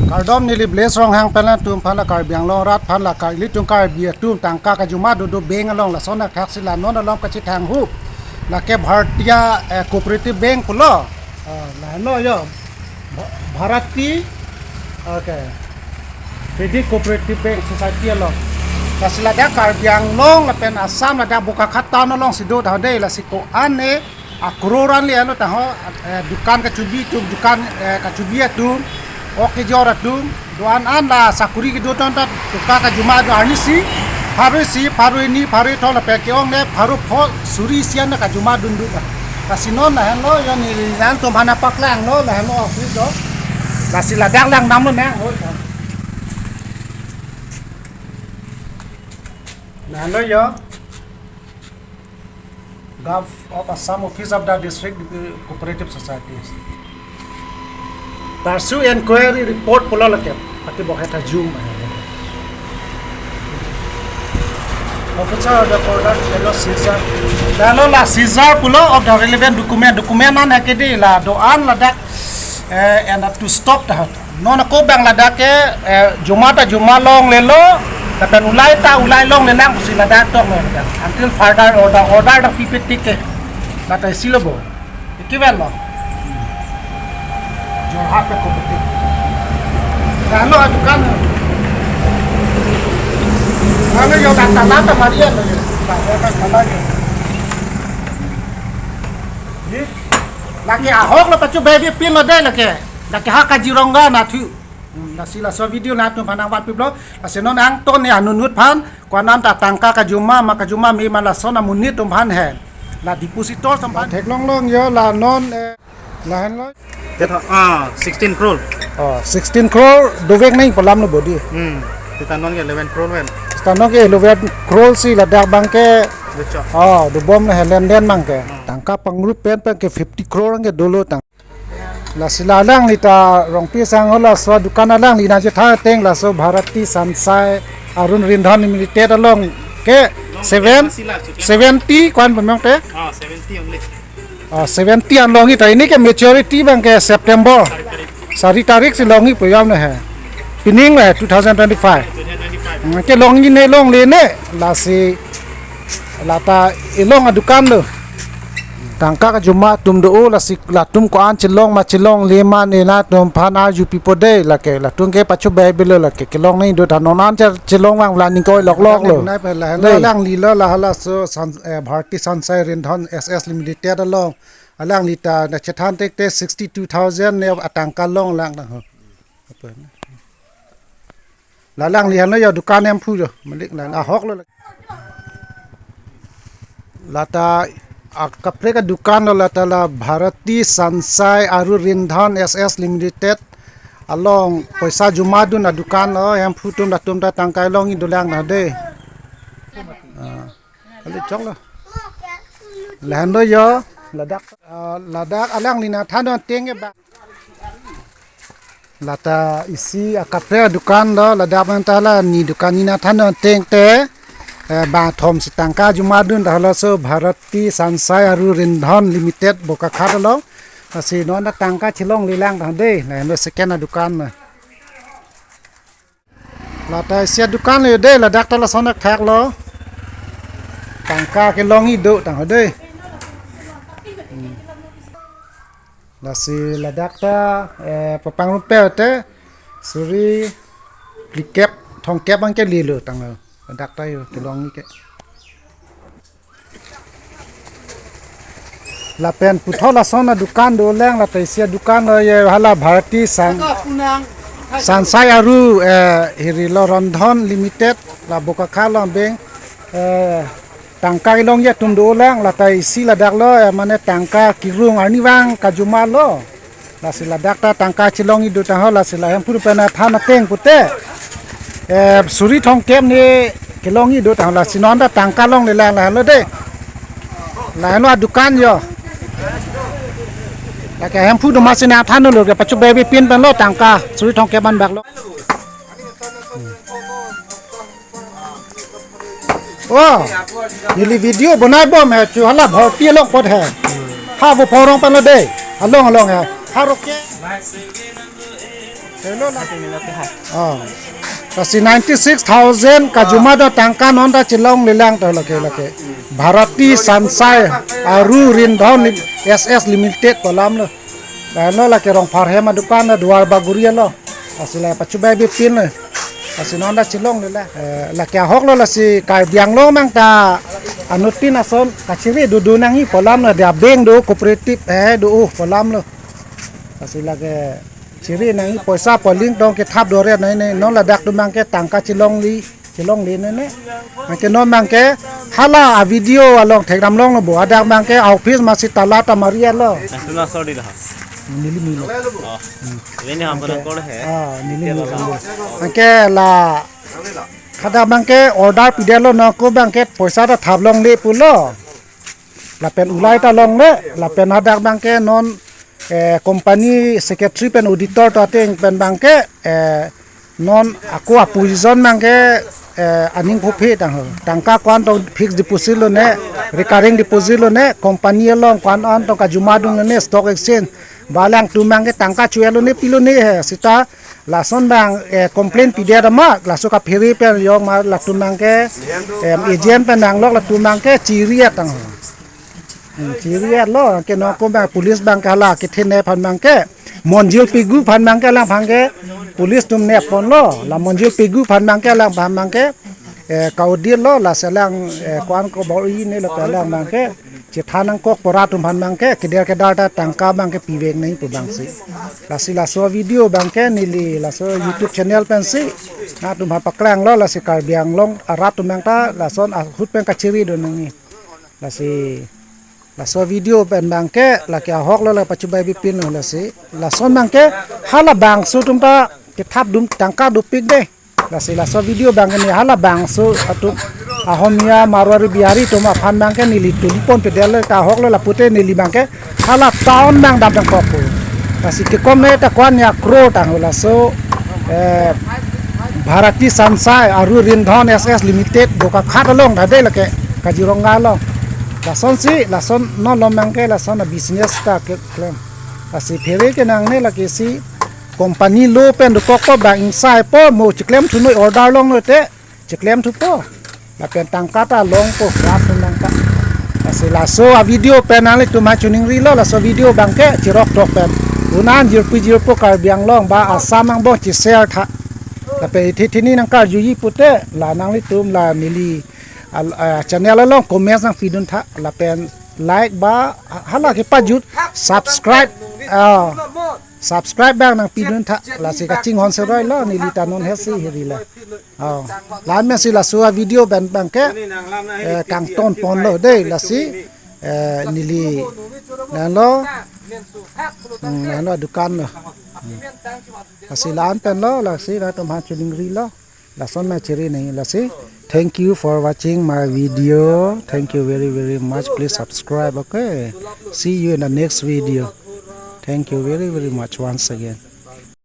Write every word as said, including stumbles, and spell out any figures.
Kardom, neli Blaise Ronghang pen la tum aphan la Karbi Anglong arat aphan la Kar-, ilitum Karbi atum tangka kajuma dodo bank along lason athak si la non along kachethang hup. Lake Bharatiya, eh, Cooperative Bank pulo. Ah, lahenlo yo. Bha-, Bharati, okay. Credit Cooperative Bank Society along. Lasi ladak Karbi Anglong lapen Assam ladak Bokakhatan along si do ta dei, lasi ko-an ne akror an le alo ta ho, eh, dukan kachebi atum, dukan, eh, kachebi atum, ok kejor atum, do-an an la sakuri kedo ton ta tangka kajuma do arnisi, pharo isi, pharo hini, pharo kethom lapen ke-ong ne, pharo pho, suri isi an kajuma dun dun ta. Lasi non lahenlo, yo neli nangtum aphan paklanglo, lahenlo office do. Lasi ladak lang namlo nang, oi. Lahenlo yo. Govt of Assam Office of the District Cooperative Societies. Pursue inquiry report pulo lake. Pati bokhe ta jum. Officer of the order, lahenlo seizure. Lahenlo la seizure pulo of the relevant document. Document an hake dei la do-an ladak, eh, and to stop ta. Non ako bang ladak ke, eh, juma ta juma longlelo, lapen ulai ta ulai longlelang pusi ladak tong lo ladak. Until further order, order ta pipe tik ke. Ladak isi lo bo. Iki vel lo. Jorhat pe kopetik. Lahenlo dukan. Lahenlo yo, lahenlo ta Maria lo yo. Lahenlo ta Maria. Ye. Lake ahok lo pachu baby pin lo dei lake. Lake ha kajirongga nathu. Hmm, lasi laso video latum aphan nangvan piplo. Lasi non angton ne anunut aphan, ko-an an ta tangka kajuma ma kajuma me ma lason amonit atum aphan he. La depositor atum aphan. Theklong long yo la non, eh, lahenlo. That, ah, sixteen crore. Oh, sixteen crore dovek nangji pu alam lo bo dei. Hmm. Seta non ke eleven crore pen. Seta non ke eleven crore si ladak abang ke. Becho. Oh, dobom na he lenden abang ke. Hmm. Tangka pangrup pen abang ke fifty crore abang ke dolo tang. Lasi la alangli ta Rongpi asangho laso adukan alangli nangchethan ateng laso Bharati Sansai Arun Rindhan Limited along ke seven, seventy ko-an pamong te? Ah, seventy only. Ah, seventy an longji ta, pini ke maturity abang ke September sari tarik si longji pu jam na he. Pining le two thousand twenty-five. Hmm, ke longji ne longle ne, lasi lata ilong adukan lo. Tangka kajuma atum do-o, lasi latum ko-an chelong ma chelongle ma ne latum aphan arju pipo dei lake, latum ke pachu baby lo lake, kelong nangji do tha, non an che-, chelong vang la ningkoi lok lok lo. Nai pa la, dei. Alangli lo la hala so San-, eh, Bharati Sansai Rindhan S S Limited along. Alangli ta nangchethan tek te sixty-two thousand ne atangka longlang na ho. Apa na? La alangli hano ya dukan Hemphu jo. Malik la ahok lo. Lata akaprek adukan lo lata la Bharati Sansai Arun Rindhan S S Limited along poisa juma dun adukan lo, Hemphu atum latum ta tangka longji dolang na dei. Ah. Kali chok lo. Lahenlo yo, ladak, ah, ladak alangli nangthan ateng ke ba. Lata isi akaprek adukan lo, ladak abang ta la ni dukan ni nangthan ateng te, eh, bangthom si tangka juma dun ta halaso Bharati Sansai Arun Rindhan Limited Bokakhata lo. Lasi non ta tangka chelonglelang ta dei, lahenlo second adukan na. Lata isi adukan lo dei, ladak ta lason athak lo. Tangka kelongji do tang ho dei. Hmm. Lasi ladak ta, eh, papangrup pen te suri phlikep thomkep abang ke lelo tang lo. Ladak ta yo kelongji ke. Lapen puthot lason adukan dolang, lata isi adukan lo ye hala Bharati San-, Sansai Arun, eh, hiri lo Rindhan Limited, la Bokakha lo abang, eh, tangka kelongji atum dolang, lata isi ladak lo, eh, mane tangka kirung arnivang kajuma lo. Lasi ladak ta tangka chelongji do tang ho, lasi la Hemphu atum pen nangthan ateng pute. Eh, suri thomkep ne kelongji do tang ho, lasi non ta tangka longlelang lahenlo dei. Lahenlo adukan yo. Lake Hemphu atum amatsi nangthan lo ke pachu baby pin pen lo tangka suri thomkep an bak lo. Oh, neli video bonai bom he, chu hala Bharati along apot he. Ha vo phorong pen lo dei. Along along he. Ha roke. Hello, la. Oh. Lasi ninety six thousand kajuma do tangka non ta chelongle lang to lake lake. Bharati Sansai Aru Rindhon S S Limited pu alam lo. Lahenlo lake Rongphar hem adukan lo, Duar Bagori lo. Lasi la pachubai bipin lo. Lasi non ta chelongle la. Eh, lake ahok lo lasi Karbi Anglong mang ta anuttin ason kachiri dudu nangji pu alam lo, dia bank do, cooperative eh do pu alam lo. Lasi lake chiri nangji poisa poling tong kethap dore nai ne, non ladak atum abangke tangka chelongli, chelongli ne ne. Anke non abangke hala a video along thekdam longlo bo, hadak abangke office masi tala ta mari lo. National sorry dah. Neli milo. Oh. Ini hampir kor he. Ah, neli milo. Anke la hadak abangke order pidetlo, non ako abangke poisa ta thap longle pulo. Lapen ulai ta longle, lapen hadak abangke non eh, company secretary pen auditor ta ateng pen abangke, eh, non ako a position abangke, eh, aning phuphe tang ho. Tangka ko-an tong fixed deposit lo ne, recurring deposit lo ne, company along ko-an an tong kajuma dung ne, stock exchange. Ba alangtum abangke tangka chua lo ne, pilo ne he, seta lason abang, eh, complain pidet ma, laso kaphere pen yong ma latum abangke, em, agent pen nanglok latum abangke chiri tang ho. Hmm, chiri lo, anke non ako abang police abangke hala kethenei aphan abangke. Monjil Pegu aphan abangke alangphan ke police atum nepponlo. La Monjil Pegu aphan abangke alangphan abangke, eh, ka-audit lo, lasi alang, eh, ko-an ko bor-i ne lo alang abangke. Chethan nangkok pu rat atum aphan abangke, keder keder ta tangka abangke pivek nangji pu abangsi. Lasi laso video abangke neli, laso YouTube channel pensi. Nangtum aphan paklanglo, lasi Karbi Anglong arat atum abang ta, lason ahut pen kachiri do nangji. Lasi, laso video pen abangke, lake ahok lo la pachubai bipin lo lasi. Lason abangke, hala bangso atum ta kethap dum tangka dopik de. Lasi, laso video abangke ne hala bangso atum Ahomia, Marwari, Bihari atum aphan abangke neli tuli pon pedel ta ahok lo, lapu te neli abangke hala town abang dam tangkok po. Lasi kekom ne ta ko-an ya crore tang ho laso, eh, Bharati Sansai Aru Rindhon S S Limited Bokakhat along ta de lake Kaziranga along. Lasonsi, lason non lo abangke lason a business ta keklem. Lasi phere kenangne lake si company lo pen dokok po abang ingsai po mo chiklem thunoi order longlo te. Chiklem thupo. Lapen tangka ta longpo rat atum abang ta. Lasi laso a video pen nanglitum aphan chiningrilo, laso video abangke chirok tok pen. Unan jirpi jirpo Karbi Anglong ba Assam angbong chi-share tha. Lapen ithi thini nangkarjuji pute la nanglitum la neli al-, ah, channel along comments nangpidun tha. Lapen like ba hala kepajut subscribe. Ah. Subscribe abang nangpidun tha, lasi kachinghon seroi lo, neli ta non hesi hiri lo. Oh, la mesi laso a video pen abangke, eh, kangton ponlo de, lasi, eh, neli, lahenlo, hmm, lahenlo dukan lo. Hmm. Lasi la-an pen lo, lasi nangtum aphan chiningrilo. Lason ma chiri nangji lasi. Thank you for watching my video. Thank you very, very much. Please subscribe, okay? See you in the next video. Thank you very, very much once again.